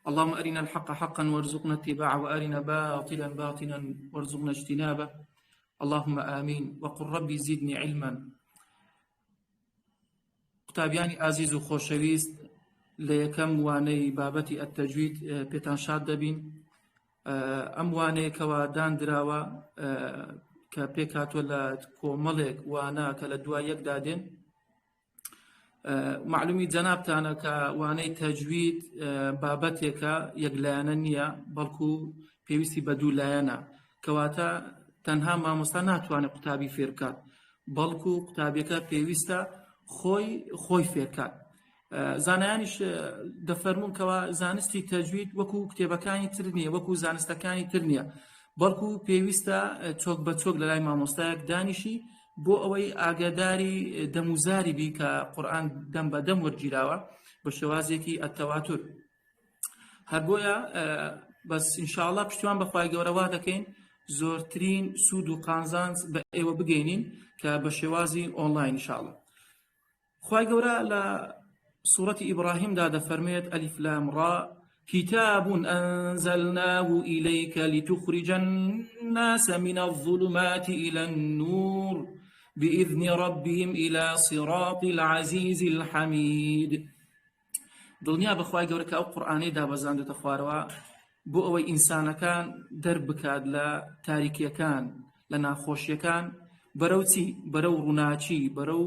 اللهم أرنا الحق حقا وارزقنا اتباعه وأرنا باطلا باطلا وارزقنا اجتنابه اللهم آمين وقل ربي زدني علما. قوتابیانی ئازیز و خۆشەویست لە یەکەم وانەی بابەتی التجوید پێتان شاد دەبین. ئەم وانەیە کەوا داندراوە کە پێکهاتووە لە کۆمەڵێک وانە کە لە دوای یەکدا دێن. معلومی جەنابتانە کە وانەی تەجوید بابەتێکە یەکلایەنە نییە، بەڵکو پێویستی بە دوو لایەنە، کەواتە تەنها مامۆستا ناتوانێت قوتابی فێر بکات، بەڵکو قوتابیەکە پێویستە خۆی خۆی فێرکات. زانایانیش دەفەرمونون کەوا زانستی تەجوید وەکو کتێبەکانی تر نییە، وەکو زانستەکانی تر نییە، بەڵکو پێویستە چۆک بە چۆک لە لای مامۆستایەک دانیشی بۆ ئەوەی ئاگاداری دەموزاری بی کە قورئان دەم بە دەم وەرگیراوە بە شێوازێکی ئەتەواتور. هەر بۆیە بەس ئینشاءڵڵا پشتیوان بەخوای گەورە وا دەکەین زۆرترین سوود و قازانج بە ئێوە بگەینین کە بە شێوازی ئۆنلاین ئینشاءڵڵا. خوای گەورە لە سوڕەتی ئیبراهیمدا دەفەرموێت ئەلیف لام ڕا كتاب أنزلناه إليك لتخرج الناس من الظلمات إلى النور بإذن ربهم إلى صراط العزيز الحميد. دڵنیا بە خوای گەورە کە ئەو قورئانەی دابەزاندوتە خوارەوە بۆ ئەوەی ئینسانەکان دەربکات لە تاریکیەکان، لە ناخۆشیەکان، بەرەو چی؟ بەرەو ڕووناکی، بەرەو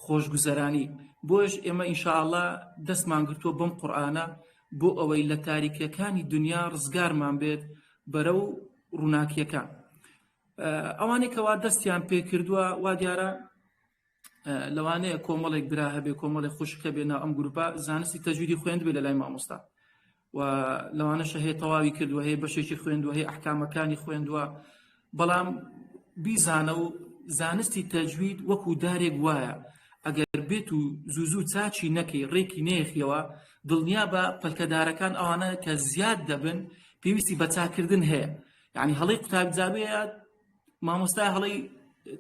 خۆشگوزەرانی. بۆیش ئێمە ئینشاءاللە دەستمان گرتووە بەم قورئانە بۆ ئەوەی لە تاریکیەکانی دنیا ڕزگارمان بێت بەرەو ڕووناکیەکان. ئەوانەی کەوا دەستیان پێکردووە وا دیارە لەوانەیە کۆمەڵێک برا هەبێ، کۆمەڵێک خوشک هەبێ ناو ئەم گروپە زانستی تەجویدی خوێندبێ لە لای مامۆستا و لەوانەشە هەیە تەواوی کردووە، هەیە بەشێکی خوێندووە، هەیە ئەحکامەکانی خوێندووە، بەڵام بیزانە و زانستی تەجوید وەکو دارێک وایە ئەگەر بێت و زوو زوو چاچی نەکەی، ڕێکی نەیەخیەوە، دڵنیا بە پەلکەدارەکان ئەوانە کە زیاد دەبن پێویستی بە چاکردن هەیە. یعنی هەڵەی قوتابی مامۆستا هەڵەی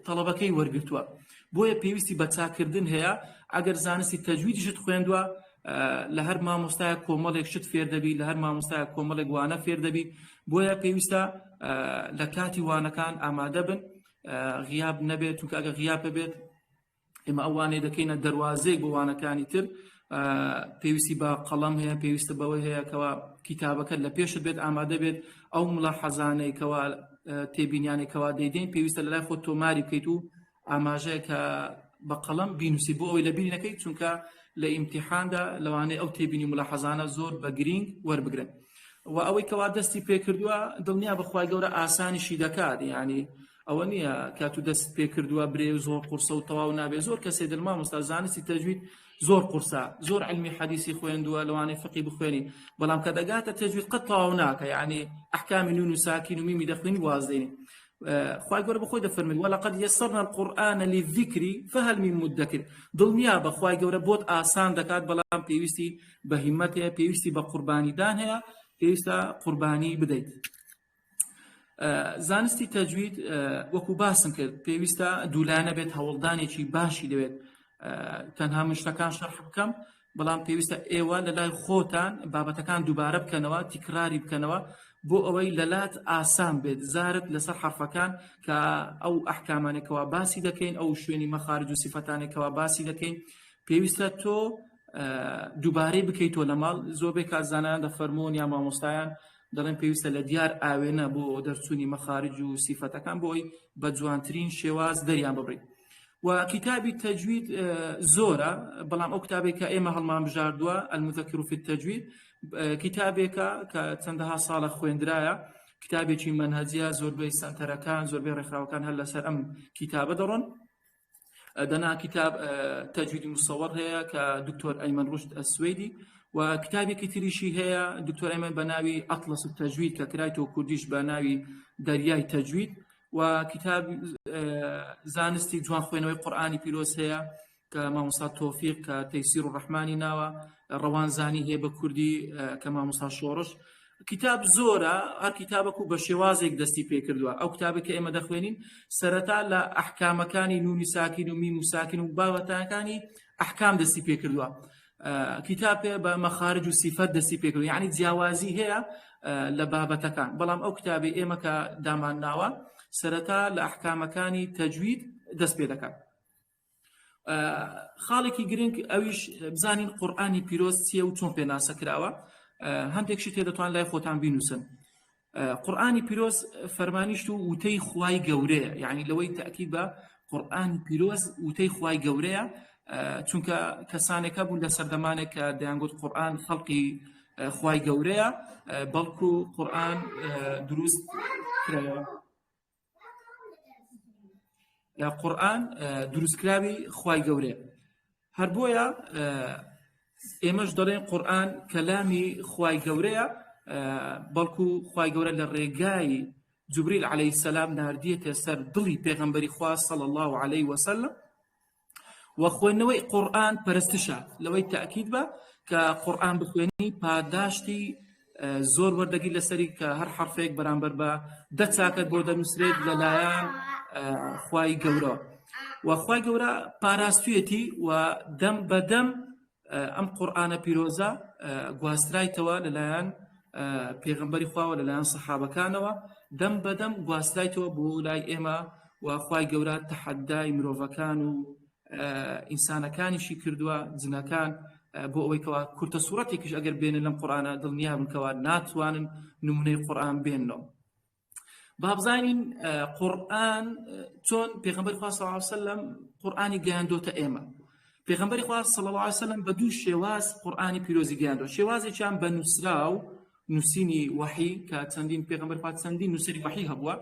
تەڵەبەکەی وەرگرتووە، بۆیە پێویستی بە چاکردن هەیە. ئەگەر زانستی تەجویدیشت خوێندووە لە هەر مامۆستایە کۆمەڵێک شت فێر دەبی، لە هەر مامۆستایە کۆمەڵێک وانە فێر دەبی، بۆیە پێویستە لە کاتی وانەکان ئامادە بن، غیاب نەبێت، چونکە ئەگەر غیاب بێت ئێمە ئەو وانەیە دەکەینە دەواازەیەک بۆ وانەکانی تر. پێویستی بە قەڵەم هەیە، پێویستە بەوە هەیە کەوا کتابەکە لە پێشت بێت، ئامادە بێت، ئەو ملاحەزانەی کەوا تێبینیانەی کەوا دەیدەین پێویستە لە لای خۆت تۆماری بکەیت و ئاماژەیە کە بە قەڵەم بینوسی بۆ ئەوەی لەبیری نەکەیت، چونکە لە ئیمتیحاندا لەوانەیە ئەو تێبینی ملاحەزانە زۆر بە گرینگ وەربگرن. و ئەوەی کەوا دەستی پێکردووە دڵنیا بە خوای گەورە ئاسانیشی دەکات، یعنی ئەوە نییە کە تو دەست پێکردووە برێ زۆر قورسە و تەواو نابێ. زۆر کەسێ دڵ مامۆستا زانستی تەجوید زۆر قورسە، زۆر علمی حەدیسی خوێندووە، لەوانەیە فقی بخوێنی، بەڵام کە دەگاتە تەجوید قەت تەواو ناکە، یعنی ئەحکامی نون و ساکین و میمی دەخوێنی واز دێنی. خوای گەورە بەخۆی دەفەرمێت ولقد یسرنا القرآن للذکر فهل من مدکر. دڵنیا بە خوای گەورە بۆت ئاسان دەکات، بەڵام پێویستی بە هیمەت هەیە، پێویستی بە قوربانیدان هەیە، پێویستە قوربانی بدەیت. زانستی تەجوید وەکو باسم کرد پێویستە دوولایەنە بێت، هەوڵدانێکی باشی دەوێت. تەنها من شتەکان شەرح بکەم، بەڵام پێویستە ئێوە لە لای خۆتان بابەتەکان دووبارە بکەنەوە، تیکراری بکەنەوە بۆ ئەوەی لەلات ئاسان بێت زارت لەسەر حرفەکان کە ئەو ئەحکامانێکەوە باسی دەکەین، ئەو شوێنی مەخارج و سیفەتانێکەوە باسی دەکەین، پێویستە تۆ دووبارەی بکەیتەوە لە ماڵ. زۆربەی کات زانایان دەفەرموون یا مامۆستایان دەڵێن پێویستە لە دیار ئاوێنە بۆ دەرچوونی مەخارج و سیفەتەکان بۆی بە جوانترین شێواز دەریان ببڕین. و کتابی تەجوید زۆرە، بەڵام ئەو کتابێک کە ئێمە هەڵمان بژاردووە المذکر فی التجوید کتابێکە کە چەندەها ساڵە خوێندرایە، کتابێکی مەنهەجیە، زۆربەی سەنتەرەکان زۆربەی ڕێکخراوەکان هەر لەسەر ئەم کتابە دەڕۆن. دەنا کتاب تەجویدی مصور هەیە کە دکتۆر ئەیمەن ڕوشد ئەسویدی و کتابێکی تریشی هەیە دکتۆر ئەیمەن بە ناوی ئەتلەس التەجوید کە کرایتەوە کوردیش بە ناوی دەریای تەجوید، و کتاب زانستی جوان خوێنەوەی قورئانی پیرۆز هەیە کە مامۆستا تۆفیق کە تەیسیر و ڕەحمانی ناوە، ڕەوانزانی هەیە بە کوردی کە مامۆستا شۆڕش. کتاب زۆرە، هەر کتابێک و بە شێوازێک دەستی پێکردووە. ئەو کتابێک کە ئێمە دەخوێنین سەرەتا لە ئەحکامەکانی نونی ساکین و میم و ساکین و بابەتەکانی ئەحکام دەستی پێکردووە. کتاب هەیە بە مەخارج و سیفەت دەستی پێکردووە، یعنی جیاوازی هەیە لە بابەتەکان. بەڵام ئەو کتابی ئێمە کە دامان ناوە سەرەتا لە ئەحکامەکانی تەجوید دەست پێ دەکات. خاڵێکی گرنگ ئەویش بزانین قورئانی پیرۆز چییە و چۆن پێناسە کراوە. هەندێک شت هەیە دەتوان لای خۆتان بینووسن. قورئانی پیرۆز فەرمانیشت و وتەی خوای گەورەیە، یعنی لەوەی تەئکید بە قورئانی پیرۆز وتەی خوای گەورەیە، چونکە کەسانێک هەبوون لە سەردەمانێک کە دەیانگوت قورئان خەڵقی خوای گەورەیە، بەڵکو قورئان دروست کراوە. قورئان دروستکراوی خوای گەورەیە. هەر بۆیە ئێمەش دەڵێن قورئان کەلامی خوای گەورەیە، بەڵکو خوای گەورە لە ڕێگای جبریل عەلەیهی السلام ناردیەتە سەر دڵی پێغەمبەری خوا صلی الله علیه وسلم. و خوێندنەوەی قورئان پەرستشە، لەوەی تەئکید بە کە قورئان بخوێنی پاداشتی زۆر وەردەگری لەسەری، کە هەر حەرفێک بەرامبەر بە دە چاکەت بۆ دەنووسرێت لەلایەن خوای گەورە. و خوای گەورە پاراستویەتی و دەم بە دەم ئەم قورئانە پیرۆزە گواسترایتەوە لەلایەن پێغەمبەری خواوە، لەلایەن سەحابەکانەوە دەم بە دەم گواسترایتەوە بۆ لای ئێمە. و خوای گەورە تەحەدای مرۆڤەکان و ئینسانەکانیشی کردووە، جنەکان، بۆ ئەوەی کەوا کورتە سوورەتێکیش ئەگەر بێنن لەم قورئانە دڵنیابن کەوا ناتوانن نمونەی قورئان بێننەوە. با بزانین قورئان چۆن پێغەمبەری خوا صلی الله علیه وسلم قورئانی گەیاندۆتە ئێمە. پێغەمبەری خوا صلی الله علیه وسلم بە دوو شێواز قورئانی پیرۆزی گەیاندووە. شێوازێکیان بە نووسراو، نووسینی وەحی، کە چەندین پێغەمبەر خوا چەندین نووسەری وەحی هەبووە.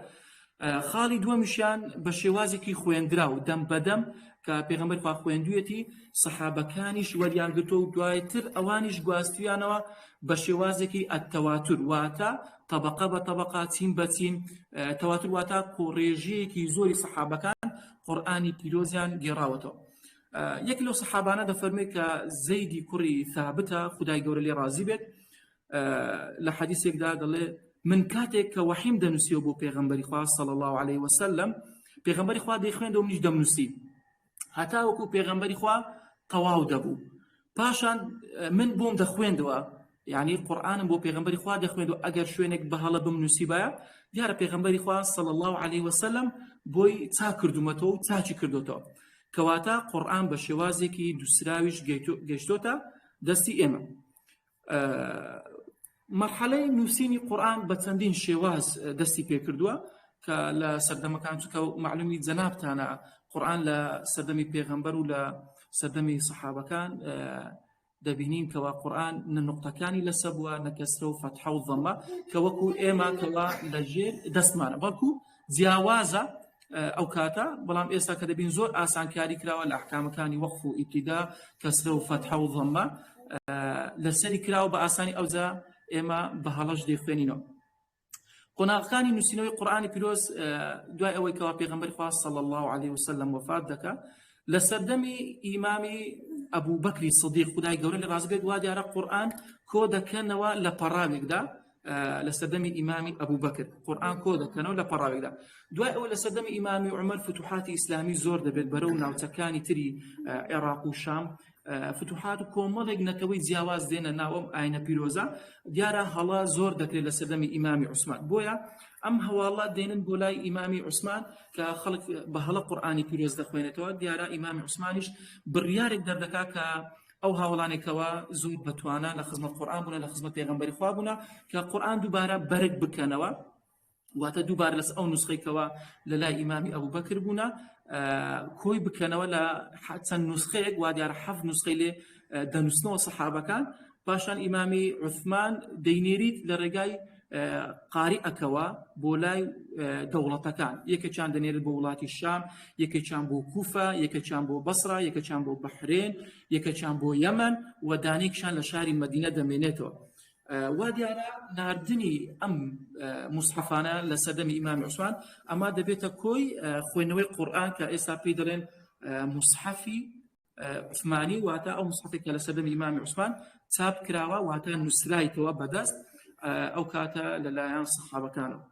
خاڵی دووەمیشیان بە شێوازێکی خوێندراو دەم بەدەم کە پێغەمبەر خوا خوێندویەتی، سەحابەکانیش وەریان گرتووە و دوایتر ئەوانیش گواستویانەوە بە شێوازێکی ئەتەواتور، واتە طبقە بە طبقە، چین بە چین. تەواتر واتە کۆڕێژەیەکی زۆری سەحابەکان قورئانی پیرۆزیان گێڕاوەتەوە. یەک لەو سەحابانە دەفەرمێ کە زەیدی کوڕی ثابتە، خدای گەورە لێ ڕازی بێت، لە حەدیسێکدا دەڵێ من کاتێک کە وەحیم دەنووسیەوە بۆ پێغەمبەری خوا صلی الله علیه وسلم، پێغەمبەری خوا دەیخوێندەوە منیش دەمنووسی هەتاوەکو پێغەمبەری خوا تەواو دەبوو. پاشان من بۆم دەخوێندەوە، یعنی قورئانم بۆ پێغەمبەری خوا دەخوێندەوە، ئەگەر شوێنێک بە هەڵە بمنووسیبایە دیارە پێغەمبەری خوا صلی الله علیه وسلم بۆی چاک کردومەتەوە و چاکی کردوتەوە. کەواتە قورئان بە شێوازێکی دووسراویش گەیشتۆتە دەستی ئێمە. مەرحەلەی نووسینی قورئان بە چەندین شێواز دەستی پێکردووە کە لە سەردەمەکان، چونکە معلومی جەنابتانە قورئان لە سەردەمی پێغەمبەر و لە سەردەمی سەحابەکان دەبینین کەوا قورئان نە نقطەکانی لەسە بووە، نە کەسرە و فەتحە و ضەمە کە وەکو ئێمە کەوا لەژێر دەستمانە، بەڵکو جیاوازە ئەو کاتە. بەڵام ئێستا کە دەبین زۆر ئاسانکاری کراوە لە ئەحکامەکانی وەقف و ئیبتیدا، کەسرە و فەتحە و ضەمە لەسەری کراوە بە ئاسانی، ئەوجا ئێمە بە هەڵەش دەیخوێنینەوە. قۆناغەکانی نووسینەوەی قورئانی پیرۆز دوای ئەوەی کەوا پێغەمبەری خوا صلی الله علیه وسلم وفات دەکا، لە سەردەمی ئیمامی ئەبوو بەکری سدیق خدای گەورە لە ڕازی بێت، وا دیارە قورئان کۆ دەکەنەوە لە پەڕاوێکدا. لە سەردەمی ئیمامی ئەبوو بەکر قورئان کۆ دەکەنەوە لە پەڕاوێکدا. دوای ئەوە لە سەردەمی ئیمامی عومەر فتوحاتی ئیسلامی زۆر دەبێت بەرەو ناوچەکانی تری عێراق و شام، فتوحات و کۆمەڵێک نەتەوەی جیاواز دێنە ناو ئەم ئاینە پیرۆزە. دیارە هەڵە زۆر دەکرێت لە سەردەمی ئیمامی عوسمان، بۆیە ئەم هەواڵە دێنن بۆ لای ئیمامی عوسمان کە خەڵک بە هەڵە قورئانی پیرۆز دەخوێنێتەوە. دیارە ئیمامی عوسمانیش بڕیارێک دەردەکا کە ئەو هاوڵانێکەوە زۆر بەتوانە لە خزمەت قورئان بوونە، لە خزمەت پێغەمبەری خوا بوونە، کە قورئان دووبارە بەرگ بکەنەوە، واتە دووبارە لەسەر ئەو نوسخەیکەوە لە لای ئیمامی ئەبوو بەکر بوونە کۆی بکەنەوە لە چەند نوسخەیەک، وا دیارە حەفت نوسخەی لێ دەنووسنەوە سەحابەکان. پاشان ئیمامی عوسمان دەینێریت لە ڕێگای قاریئەکەوە بۆ لای دەوڵەتەکان، یەکێکیان دەنێرێت بۆ وڵاتی شام، یەکێکیان بۆ کوفە، یەکێکیان بۆ بەسرا، یەکێکیان بۆ بەحرێن، یەکێکیان بۆ یەمەن و دانێکیان لە شاری مەدینە دەمێنێتەوە. وا دیارە ناردنی ئەم موسحەفانە لە سەردەمی ئیمامی عوسمان ئەمە دەبێتە کۆی خوێندنەوەی قورئان کە ئێستا پێی دەڵێن موسحەفی عوسمانی، واتە ئەو موسحەفێک کە لە سەردەمی ئیمامی عوسمان چاپ کراوە، واتە نووسرایتەوە بەدەست ئەو کاتە لەلایەن سەحابەکانەوە.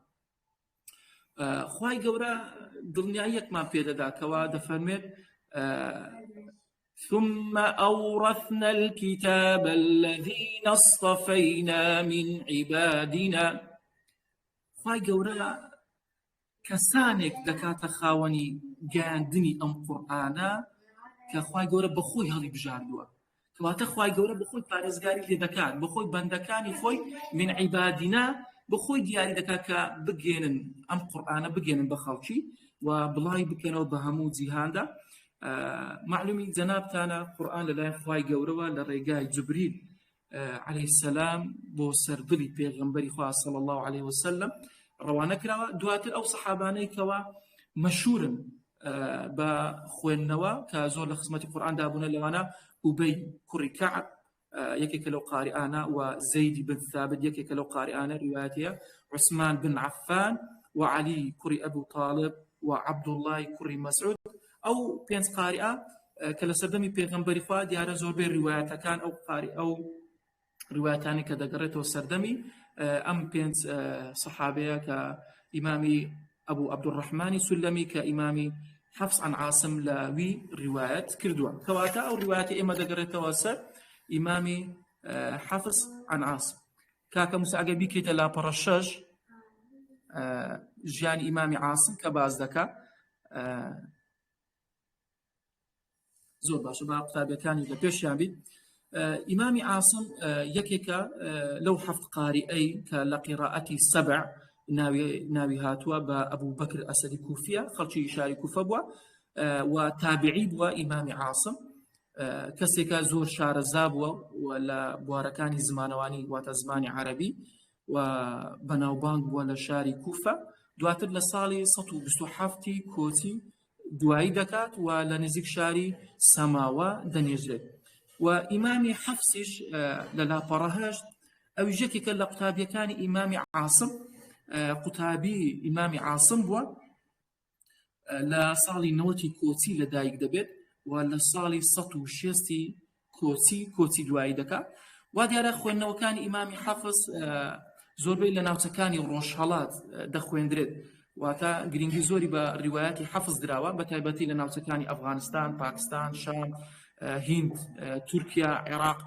خوای گەورە دڵنیاییەکمان پێدەدا کەوا دەفەرمێت. ثم أورثنا الكتاب الذين اصطفينا من عبادنا. خوای گەورە کەسانێک دەکاتە خاوەنی گەیاندنی ئەم قورئانە کە خوای گەورە بەخۆی هەڵی بژاردووە. کەواتە خوای گەورە بەخۆی پارێزگاری لێ دەکات، بەخۆی بەندەکانی خۆی من عیبادینا بەخۆی دیاری دەکات کە بگەێنن ئەم قورئانە بگەێنن بە خەڵکی و بڵاوی بکەنەوە بە هەموو جیهاندا. معلومی جەنابتانە قورئان لەلایەن خوای گەورەوە لە ڕێگای جبریل عليه السلام بۆ سەردڵی پێغەمبەری خوا صلی الله عليه وسلم ڕەوانە کراوە. دواتر ئەو سەحابانەی کەوا مەشهورن بە خوێندنەوە کە زۆر لە خزمەتی قورئاندا بوونە، لەوانە ئوبەی کوڕی کەعب یەکێکە لەو قاریئانە و زەیدی بن ثابت یەکێکە لەو قاریئانە ڕیوایەتیە، عوسمان بن عەفان و عەلی کوڕی ئەبو تاڵب و عەبدوڵڵای کوڕی مەسعود. ئەو پێنج قاریئە کە لە سەردەمی پێغەمبەری خوا دیارە زۆربەی ڕیوایەتەکان ئەو قاری ئەو ڕیوایەتانی کە دەگەڕێتەوە سەردەمی ئەم پێنج سەحابەیە کە ئیمامی ئەبوو عەبدولڕەحمانی سولەمی کە ئیمامی حەفس عن عاصم لە وی ڕیوایەت کردووە. کەواتە ئەو ڕیوایەتی ئێمە دەگەڕێتەوە سەر ئیمامی حەفس عن عاصم. کاکە موسا ئەگەر بیکەیتە لاپەڕە شەش ژیانی ئیمامی عاصم کە باس دەکا زۆر باشە با قوتابیەکانی لە پێشیان بیت. ئیمامی عاصم یەکێکە لەو هەفت قاریئەی کە لە قیراءەتی سەبع ناوی هاتووە بە ئەبوو بەکر ئەسەدی کوفیە، خەڵکی شاری کوفە بووە و تابعی بووە. ئیمامی عاصم کەسێکە زۆر شارەزا بووە و لە بوارەکانی زمانەوانی واتە زمانی عەرەبی و بەناوبانگ بووە لە شاری کوفە. دواتر لە ساڵی 127 کۆچی دوایی دەکات و لە نزیک شاری سەماوە دەنێژرێت. و ئیمامی حەفسیش لە لاپەڕە هەشت ئەویش یەکێکە لە قوتابیەکانی ئیمامی عاصم، قوتابی ئیمامی عاصم بووە. لە ساڵی نەوەتی کۆچی لەدایک دەبێت و لە ساڵی 160 کۆچی کۆچی دوایی دەکات. وا دیارە خوێندنەوەکانی ئیمامی حەفس زۆربەی لە ناوچەکانی ڕۆژهەڵات دەخوێندرێت، واتە گرنگی زۆری بە ڕیوایەتی حەفز دراوە، بە تایبەتی لە ناوچەکانی ئەفغانستان، پاکستان، شام، هیند، تورکیا، عێراق،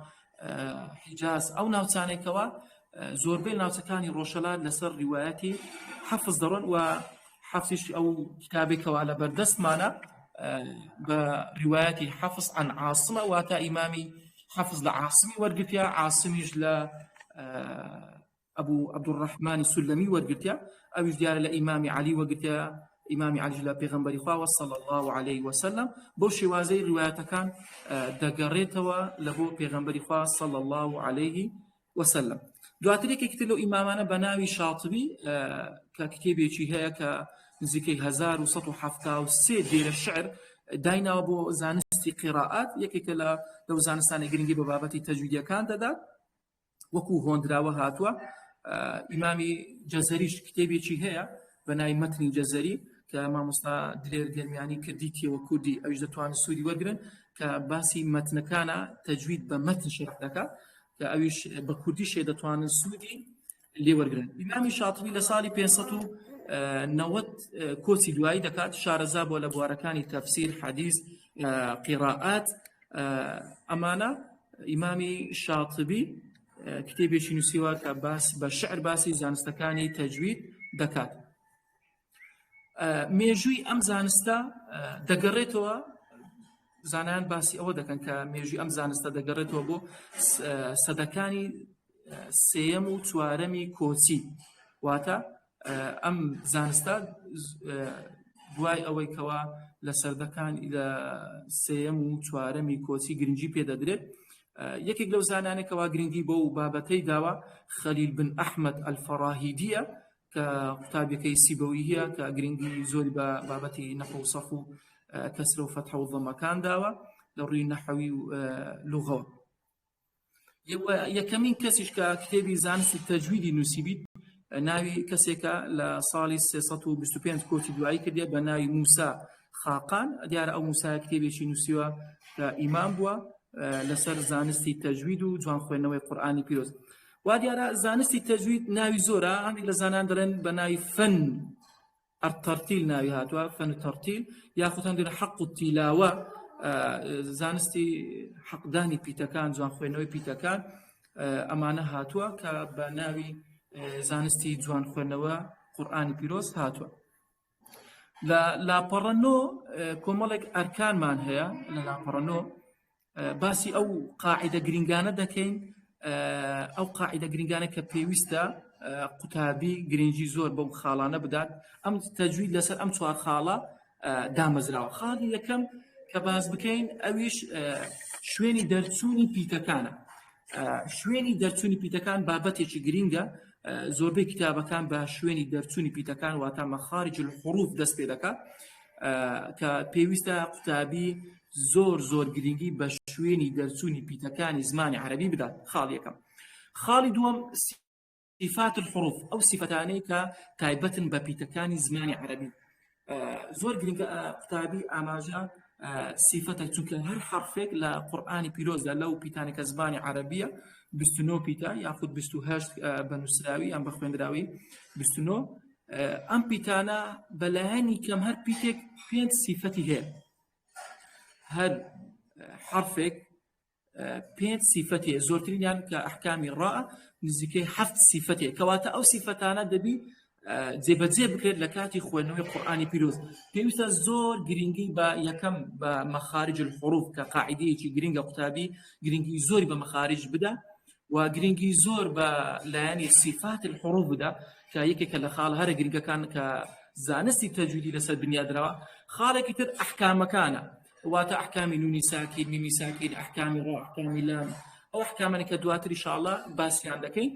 حیجاز، ئەو ناوچانێکەوە زۆربەی ناوچەکانی ڕۆژهەڵات لەسەر ڕیوایەتی حەفز دەڕۆن. و حەفزیش ئەو کتابێکەوە لە بەردەستمانە بە ڕیوایەتی حەفز عن عاصمە، واتە ئیمامی حەفز لە عاصمی وەرگرتیا، عاصمیش لە ئەبوو عەبدولڕەحمانی سولەمی وەرگرتیا، ئەویش دیارە لە ئیمامی عەلی وەرگرتیا، ئیمامی عەلیش لە پێغەمبەری خواوە صلی الله علیه وسلم. بەو شێوازەی ڕیوایەتەکان دەگەڕێتەوە لە بۆ پێغەمبەری خوا صلی الله علیه وسلم. دواتر یەکێکی تر لەو ئیمامانە بە ناوی شاطبی کە کتێبێکی هەیە کە نزیکەی 1173 دێرە شعر دایناوە بۆ زانستی قیراءات، یەکێکە لە لەو زانستانەی گرنگی بە بابەتی تەجویدیەکان دەدات، وەکو هۆندراوە هاتووە. ئیمامی جەزەریش کتێبێکی هەیە بە ناوی مەتنی جەزەری کە مامۆستا دلێر گەرمیانی کردی تێوە کوردی، ئەویش دەتوانن سوودی وەرگن کە باسی مەتنەکانە تەجوید بە مەتن شەرح دەکات کە ئەویش بە کوردی شێ دەتوانن سوودی لێ وەرگن. ئیمامی شاتبی لە ساڵی 590 کۆچی دوایی دەکات، شارەزا بووە لە بوارەکانی تەفسیر، حەدیث، قیراءات ئەمانە. ئیمامی شاتبی کتێبێکی نووسیوە کە باس بە شعر باسی زانستەکانی تەجوید دەکات. مێژووی ئەم زانستە دەگەڕێتەوە، زانایان باسی ئەوە دەکەن کە مێژووی ئەم زانستە دەگەڕێتەوە بۆ سەدەکانی سێیەم و چوارەمی کۆچی، واتە ئەم زانستە دوای ئەوەی کەوا لە سەردەکان لە سێیەم و چوارەمی کۆچی گرنگی پێدەدرێت. یەکێک لەو زانانێکەوە گرنگی بۆ و بابەتەی داوە خەلیل بن ئەحمەد ئەلفەراهیدیە کە قوتابیەکەی سیبەویە کە گرنگی زۆری بە بابەتی نەحو و سەرف و کەسرە و فەتحە و ضەمەکان داوە لە ڕووی نەحوی و لوغەوە. یەکەمین کەسیش کە کتێبی زانستی تەجویدی نووسیبیت ناوی کەسێکە لە ساڵی 325 کۆچی دوایی کردێ بە ناوی موسا خاقان. دیارە ئەو موسا کتێبێکی نووسیوە کە ئیمام بووە لەسەر زانستی تەجوید و جوان خوێندنەوەی قورئانی پیرۆز. وا دیارە زانستی تەجوید ناوی زۆرە، هەندێک لە زانان دەڵێن بە ناوی فەن الترتیل ناوی هاتووە، فەن الترتیل، یاخود هەندێک حەق التیلاوە. زانستی حەقدانی پیتەکان، جوان خوێندنەوەی پیتەکان، ئەمانە هاتووە کە بە ناوی زانستی جوان خوێندنەوە قورئانی پیرۆز هاتووە. لە لاپەڕە نۆ کۆمەڵێک ئەرکانمان هەیە. لە لاپەڕە نۆ باسی ئەو قاعدە گرنگانە دەکەین، ئەو قاعدە گرنگانە کە پێویستە قوتابی گرنگی زۆر بەو خاڵانە بدات. ئەم تەجوید لەسەر ئەم چوار خاڵە دامەزراوە. خاڵی یەکەم کە باس بکەین ئەویش شوێنی دەرچوونی پیتەکانە. شوێنی دەرچوونی پیتەکان بابەتێکی گرنگە. زۆربەی کتابەکان بە شوێنی دەرچوونی پیتەکان واتە مەخارج الحروف دەست پێ دەکات، کە پێویستە قوتابی زۆر زۆر گرنگی بە شوێنی دەرچوونی پیتەکانی زمانی عەرەبی بدات. خاڵ یەکەم. خاڵی دووەم صفات الحروف، ئەو صفەتانەی کە تایبەتن بە پیتەکانی زمانی عەرەبی. زۆر گرنگە قوتابی ئاماژە سیفەتە، چونکە هەر حرفێک لە قورئانی پیرۆزدا لەو پیتانە کە زمانی عەرەبیە 29 پیتە یاخود 28 بە نووسراوی یان بە خوێندراوی 29، ئەم پیتانە بەلایەنی کەم هەر پیتێک پێنج سیفەتی هەیە. هەر حرفێک پێنج سیفەتی هەیە، زۆرترینیان کە ئەحکامی ڕا نزیکەی هەفت سیفەتی هەیە. کەواتە ئەو سیفەتانە دەبی جێبەجێ بکرێت لە کاتی خوێندنەوەی قورئانی پیرۆز. پێویستە زۆر گرنگی بە یەکەم بە مەخارج الحروف کە قاعدەیەکی گرنگە، قوتابی گرنگی زۆری بە مەخارج بدە و گرنگی زۆر بە لایەنی صفات الحروف بدە کە یەکێکە لە خاڵ هەرە گرنگەکان کە زانستی تەجویدی لەسەر بنیادراوە. خاڵێکی تر ئەحکامەکانە، واتە ئەحکامی نونی ساکین، میمی ساکین، ئەحکامی ڕا، ئەحکامی لام، ئەو ئەحکامانە کە دواتر ئینشاءاللە باسیان دەکەین.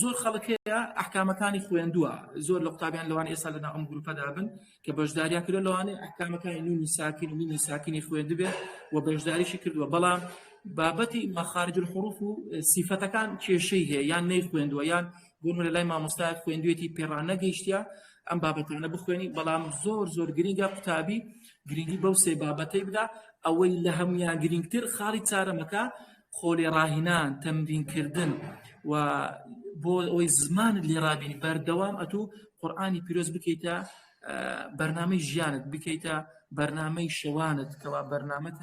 زۆر خەڵک هەیە ئەحکامەکانی خوێندووە، زۆر لە قوتابیان لەوان ئێستا لەناو ئەم گروپەدا بن کە بەشداریان کردووە، لەوانەیە ئەحکامەکانی نونی ساکین و میمی ساکینی خوێندبێ و بەشداریشی کردووە، بەڵام بابەتی مەخارج الحروف و سیفەتەکان کێشەی هەیە، یان نەیخوێندووە، یان بۆ نموونە لای مامۆستایەک خوێندوێتی پێڕانەگەیشتە ئەم بابەتانە بخوێنی. بەڵام زۆر زۆر گرنگە قوتابی گرنگی بەو سێ بابەتەی بدا. ئەوەی لە هەمویان گرنگتر خاڵی چارەمەکە خۆ لێ ڕاهێنان، تەمرینکردن و بۆ ئەوەی زمانت لێ ڕابینی بەردەوام ئەتوو قورئانی پیرۆز بکەیتە بەرنامەی ژیانت، بکەیتە بەرنامەی شەوانت، کەوا بەرنامەت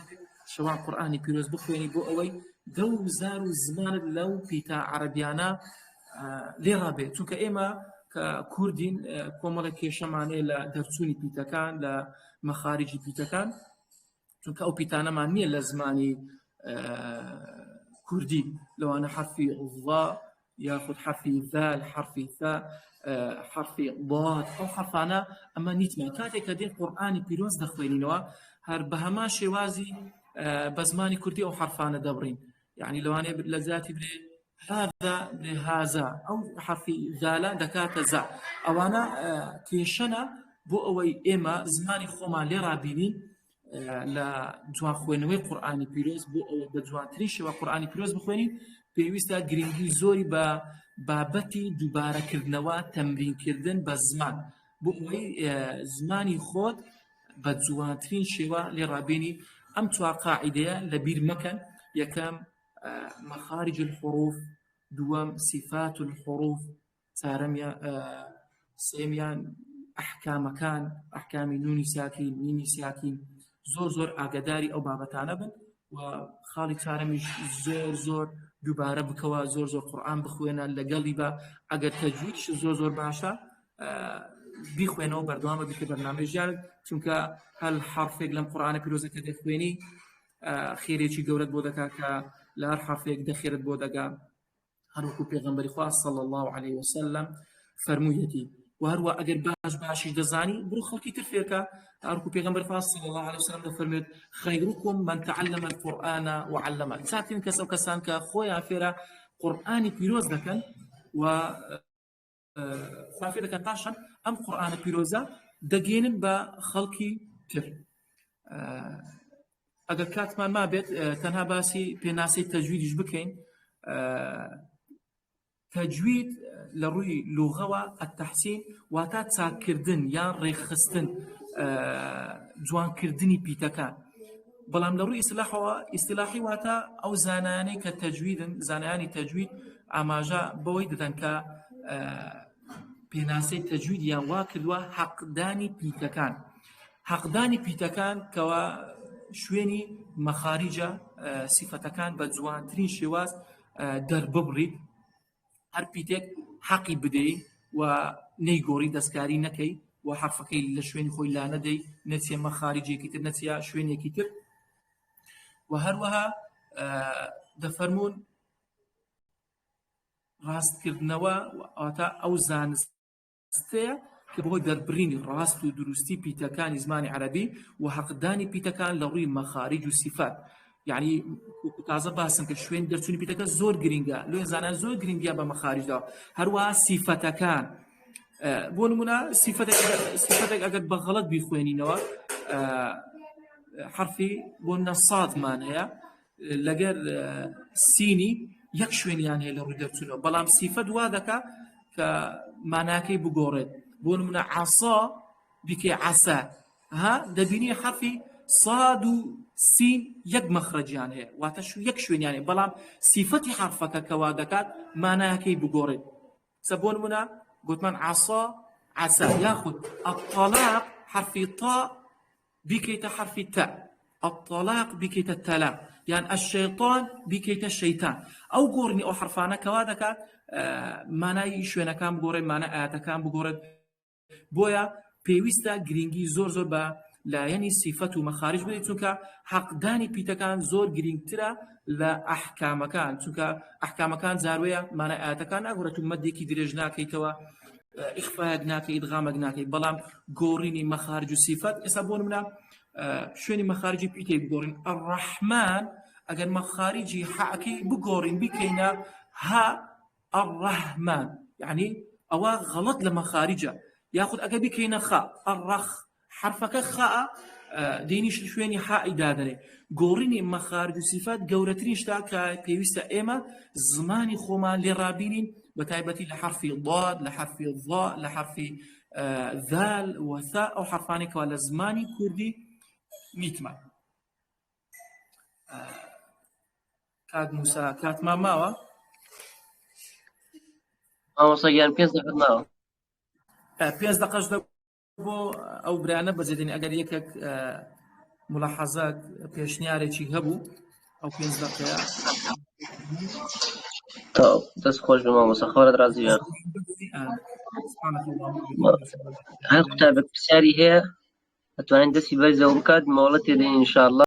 شەوان قورئانی پیرۆز بخوێنی بۆ ئەوەی دڵ و زار و زمانت لەو پیتە عەرەبیانە لێ ڕابێت. چونکە ئێمە کە کوردین کۆمەڵێک کێشەمانەیە لە دەرچوونی پیتەکان، لە مەخارجی پیتەکان، چونکە ئەو پیتانەمان نییە لە زمانی کوردی، لەوانە حرفی ظا یاخود حرفی ذال، حرفی ثا، حرفی ضاد، ئەو حرفانە ئەمە نیتمان. کاتێک کە دێن قورئانی پیرۆز دەخوێنینەوە هەر بە هەمان شێوازی بە زمانی کوردی ئەو حرفانە دەبڕین. یعنی لەوانەیە لە ذاتی بلێ هذا بلێ هذا، ئەو حرفی ذالە دەکاتە زا. ئەوانە کێشەنە بۆ ئەوەی ئێمە زمانی خۆمان لێ ڕابینین لە جوان خوێندنەوەی قورئانی پیرۆز. بۆ ئەوەی بە جوانترین شێوە قورئانی پیرۆز بخوێنین پێویستە گرنگی زۆری بە بابەتی دووبارەکردنەوە، تەمرینکردن بە زمان، بۆ ئەوەی زمانی خۆت بە جوانترین شێوە لێ ڕابێنی. ئەم چوار قاعدەیە لەبیر مەکەن. یەکەم مەخارج الحروف، دووەم صفات الحروف، چارەمیان سێمیان ئەحکامەکان، ئەحکامی نونی ساکین، میمی ساکین. زۆر زۆر ئاگاداری ئەو بابەتانە بن. و خاڵی چارەمیش زۆر زۆر دووبارە بکەوە، زۆر زۆر قورئان بخوێنە لەگەڵی بە، ئەگەر تەجویدش زۆر زۆر باشە بیخوێنەوە، بەردەوامە بیکە بەرنامەی ژیانت، چونکە هەر حرفێک لەم قورئانە پیرۆزە کە دەخوێنی خێرێکی گەورەت بۆ دەکات کە لە هەر حرفێک دەخێرت بۆ دەگا، هەروەکو پێغەمبەری خوا صلی الله علیه وسلم فەرموویەتی. و هەروە ئەگەر باش باشیش دەزانی بڕۆ خەڵکی تر فێرکە، هەروەکو پێغەمبەر خوا صلی الله علیه وسلم دەفەرموێت خیرکم من تعلم القرآن وعلمه. چاکترین کەس ئەو کەسان کە خۆیان فێرە قورئانی پیرۆز دەکەن و خوا فێر دەکەن، پاشان ئەم قورئانە پیرۆزە دەگەێنن بە خەڵکی تر. ئەگەر کاتمان مابێت تەنها باسی پێناسەی تەجویدیش بکەین. تەجوید لە ڕووی لوغەوە التحسین واتا چاککردن یان ڕێکخستن، جوانکردنی پیتەکان. بەڵام لە ڕووی ئیسلاحەوە ئیسلاحی واتە ئەو زانایانەی کە تەجویدن، زانایانی تەجوید ئاماژە بەوەی دەدەن کە پێناسەی تەجویدیان وا کردووە حەقدانی پیتەکان، حەقدانی پیتەکان کەوا شوێنی مەخاریجە سیفەتەکان بە جوانترین شێواز دەرببڕیت هەر پیتێک حەقی بدەی و نەیگۆڕی دەستکاری نەکەی و حەرفەکەی لە شوێنی خۆی لا نەدەی نەچیە مەخاریجێکی تر نەچیە شوێنێکی تر و هەروەها دەفەرمونون ڕاستکردنەوە واتە ئەو زانست ستەیە کە بەهۆی دەربڕینی ڕاست و دروستی پیتەکانی زمانی عەرەبی و حەقدانی پیتەکان لە ڕووی مەخاریج و سیفات یعنی وەکو تازە باسم کرد شوێن دەرچوونی پیتەکە زۆر گرنگە لۆیە زانایان زۆر گرنگیان بە مەخاریج داوە هەروەها سیفەتەکان بۆ نمونە سیفەتێک سیفەتێک ئەگەر بە غەڵەت بیخوێنینەوە حرفی بۆ منە سادمان هەیە لەگەر سینی یەک شوێنیان هەیە لە ڕووی دەرچوونەوە بەڵام سیفەت وا دەکا کە ماناکەی بگۆڕێت بۆ نمونە عسا بیکەی عسا ها دەبینی حرفی صاد و سین یەک مەخرەجیان هەیە واتە شو یەک شوێنیان هەیە بەڵام سیفەتی حرفەکە کەوا دەکات ماناکەی بگۆڕێت سە بۆ نمونە گوتمان عسا عسا یاخود الطلاق حرفی طا بیکەیتە حەرفی تە، الطلاق بیکەیتە تەلاق، یان الشیطان بیکەیتە شەیتان. ئەو گۆڕینی ئەو حەرفانە کەوا دەکات مانای شوێنەکان بگۆڕێت، مانای ئاەتەکان بگۆڕێت. بۆیە پێویستە گرنگی زۆر زۆر بە لایەنی سیفەت و مەخارج بدەیت، چونکە حەقدانی پیتەکان زۆر گرنگترە لە ئەحکامەکان، چونکە ئەحکامەکان جاروەیە مانای ئاەتەکان ناگۆڕێت و مەدێکی درێژ ناکەیتەوە، ئیخفایەک ناکەی ئیدغامێک ناکەی بەڵام گۆڕینی مەخارج و سیفەت ئێستا بۆ نمونە شوێنی مەخارجی پیتەی بگۆڕین الرحمن ئەگەر مەخارجی حەکەی بگۆڕین بیکەینە ها الرحمن یعنی ئەوە غەڵەت لە مەخارجە یاخود ئەگەر بیکەینە خا الرخ حەرفەکە خاء دێنیش شوێنی حائی دادەنێ گۆڕینی مەخارج و سیفات گەورەترین شتە کە پێویستە ئێمە زمانی خۆمان لێ ڕابینین بە تایبەتی لە حرفی ضاد لە حرفی ضا لە حرفی ذال وثا ئەو حرفانێکەوە لە زمانی کوردی نیتمان کاک موسا کاتمان ماوە مامۆستا گیان پێنج دەقەت ماوە پێنج دەقەش دە بۆ ئەو برانە بەجێدێنی ئەگەر یەکێک ملاحەزات پێشنیارێکی هەبوو ئەو پێنج دقەیە دەست خۆش بێ مامۆستا خۆرت ڕازی بێ هەر قوتابێک پرسیاری هەیە ئەتوانین دەستی بەرزەوە بکات مۆڵەت تێدەین ئینشاءاللە.